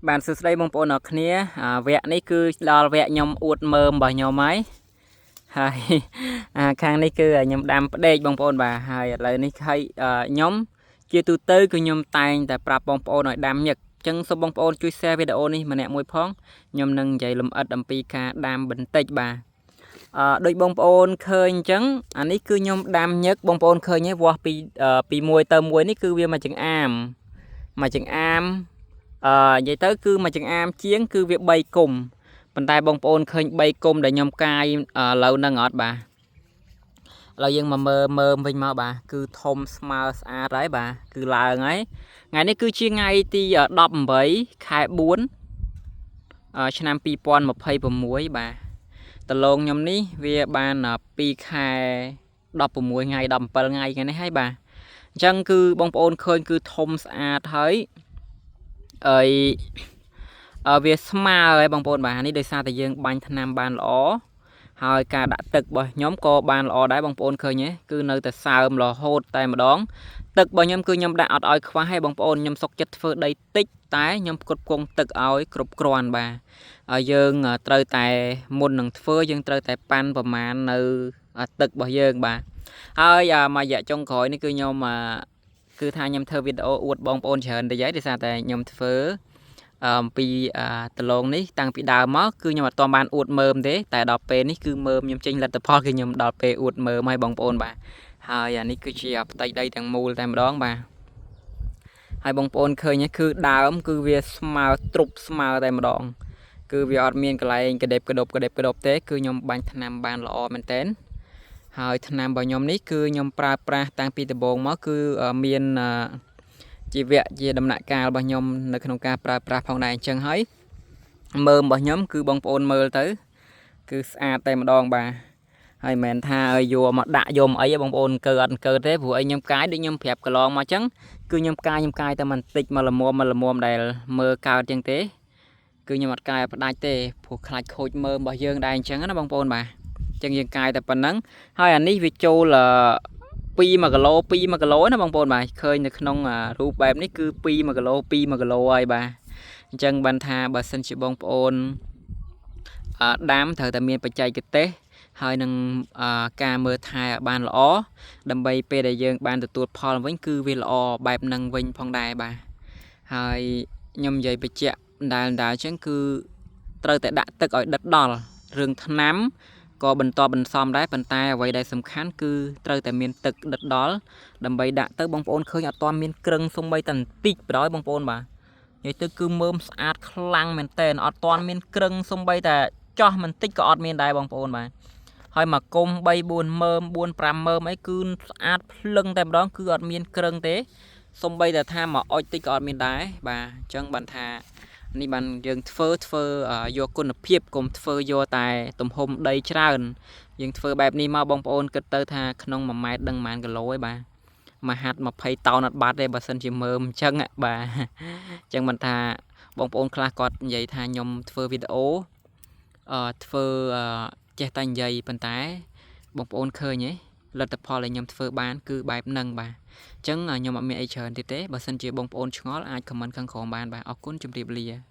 បាទសួស្តីបងប្អូនអរគ្នាអាវគ្គនេះគឺដល់វគ្គខ្ញុំអួតមើមរបស់ខ្ញុំហើយហើយអាខាងនេះគឺខ្ញុំដាំផ្ដេកបងប្អូនបាទហើយឥឡូវនេះហើយខ្ញុំជាទូទៅគឺខ្ញុំតែងតែប្រាប់បងប្អូនឲ្យដាំញឹកអញ្ចឹងសូមបងប្អូនជួយ share វីដេអូនេះម្នាក់មួយផងខ្ញុំនឹងនិយាយលម្អិតអំពីការដាំបន្តិចបាទអឺដូចបងប្អូនឃើញអញ្ចឹងអានេះគឺខ្ញុំដាំញឹកបងប្អូនឃើញទេវាស់ពីពីមួយទៅមួយនេះគឺវាមួយចង្អាមមួយចង្អាម អឺនិយាយទៅគឺមួយចង្អាមជាងគឺវា3គុំប៉ុន្តែបងប្អូនឃើញ3គុំដែលខ្ញុំកាយឥឡូវហ្នឹងអត់បាទឥឡូវយើងមកមើលមើលវិញមកបាទគឺធំស្មើស្អាតហើយបាទគឺឡើងហើយថ្ងៃនេះគឺជាថ្ងៃទី18ខែ4ឆ្នាំ2026បាទដលងខ្ញុំនេះវាបាន2ខែ16ថ្ងៃ17ថ្ងៃថ្ងៃនេះហើយបាទអញ្ចឹងគឺបងប្អូនឃើញគឺធំស្អាតហើយអីវាស្មើហើយបងប្អូនបាទនេះដោយសារតែយើងបាញ់ថ្នាំបានល្អហើយការដាក់ទឹករបស់ខ្ញុំក៏បានល្អដែរបងប្អូនឃើញទេគឺនៅតែសើមរហូតតែម្ដងទឹករបស់ខ្ញុំគឺខ្ញុំដាក់អត់ឲ្យខ្វះទេបងប្អូនខ្ញុំសុកចិត្តធ្វើដីតិចតែខ្ញុំផ្គត់ផ្គង់ទឹកឲ្យគ្រប់គ្រាន់បាទហើយយើងត្រូវតែមុននឹងធ្វើយើងត្រូវតែប៉ាន់ប្រមាណនៅទឹករបស់យើងបាទហើយមួយរយៈចុងក្រោយនេះគឺខ្ញុំគឺថាខ្ញុំធ្វើវីដេអូអួតបងប្អូនច្រើនតិចហើយដោយសារតែខ្ញុំធ្វើអំពីដលងនេះតាំងពីដើមមកគឺខ្ញុំអត់ទាន់បានអួតមើមទេតែដល់ពេលនេះគឺមើមខ្ញុំចេញលទ្ធផលគឺខ្ញុំដល់ពេលអួតមើមឲ្យបងប្អូនបាទហើយអានេះគឺជាផ្ទៃដីទាំងមូលតែម្ដងបាទហើយបងប្អូនឃើញគឺដើមគឺវាស្មើទ្រុបស្មើតែម្ដងគឺវាអត់មានកន្លែងកដេបកដប់កដេបកដប់ទេគឺខ្ញុំបាញ់ថ្នាំបានល្អមែនតើហើយថ្នាំរបស់ខ្ញុំនេះគឺខ្ញុំប្រើប្រាស់តាំងពីដំបូងមកគឺមានជីវៈជាដំណាក់កាលរបស់ខ្ញុំនៅក្នុងការប្រើប្រាស់ផងដែរអញ្ចឹងហើយមើមរបស់ខ្ញុំគឺបងប្អូនមើលទៅគឺស្អាតតែម្ដងបាទហើយមិនមែនថាឲ្យយកមកដាក់យកមកអីទេបងប្អូនកើអត់កើទេព្រោះអីខ្ញុំកាយដូចខ្ញុំប្រាប់កន្លងមកអញ្ចឹងគឺខ្ញុំកាយខ្ញុំកាយតែបន្តិចមកល្មមមកល្មមដែលមើលកើតអញ្ចឹងទេគឺខ្ញុំអត់កាយឲ្យផ្ដាច់ទេព្រោះខ្លាចខូចមើមរបស់យើងដែរអញ្ចឹងណាបងប្អូនបាទអញ្ចឹងយើងកាយតែប៉ុណ្្នឹងហើយអានេះវាចូល2 1គីឡូ2 1គីឡូណាបងប្អូនបាទឃើញនៅក្នុងរូបបែបនេះគឺ2 1គីឡូ2 1គីឡូហើយបាទអញ្ចឹងបានថាបើសិនជាបងប្អូនដាំត្រូវតែមានបច្ចេកទេសហើយនឹងការមើលថែបានល្អដើម្បីពេលដែលយើងបានទទួលផលវិញគឺវាល្អបែបនឹងវិញផងដែរបាទហើយខ្ញុំនិយាយបញ្ជាក់ដែលដែលអញ្ចឹងគឺត្រូវតែដាក់ទឹកឲ្យដិតដល់រឿងថ្នាំក៏បន្តបន្សំដែរប៉ុន្តែអ្វីដែលសំខាន់គឺត្រូវតែមានទឹកដិតដល់ដើម្បីដាក់ទៅបងប្អូនឃើញអត់ទាន់មានក្រឹងសំបីតែបន្តិចបណ្ដោយបងប្អូនបាទនិយាយទៅគឺមើមស្អាតខ្លាំងមែនតើអត់ទាន់មានក្រឹងសំបីតែចោះបន្តិចក៏អត់មានដែរបងប្អូនបាទហើយមកគុំ3 4មើម4 5មើមអីគឺស្អាតភ្លឹងតែម្ដងគឺអត់មានក្រឹងទេសំបីតែថាមកអុចតិចក៏អត់មានដែរបាទអញ្ចឹងបានថានេះបានយើងធ្វើធ្វើយកគុណភាពកុំធ្វើយកតែទំហំដីច្រើនយើងធ្វើបែបនេះមកបងប្អូនគិតទៅថាក្នុង1ម៉ែត្រដឹងប៉ុន្មានគីឡូឯបាទមួយហាត់20តោនអត់បាត់ទេបើសិនជាមើមអញ្ចឹងបាទអញ្ចឹងមិនថាបងប្អូនខ្លះគាត់និយាយថាខ្ញុំធ្វើវីដេអូអឺធ្វើចេះតែនិយាយប៉ុន្តែបងប្អូនឃើញទេលទ្ធផលដែលខ្ញុំធ្វើបានគឺបែបហ្នឹងបាទអញ្ចឹងខ្ញុំអត់មានអីច្រើនទៀតទេបើសិនជាបងប្អូនឆ្ងល់អាច comment ខាងក្រោមបានបាទអរគុណជម្រាបលា។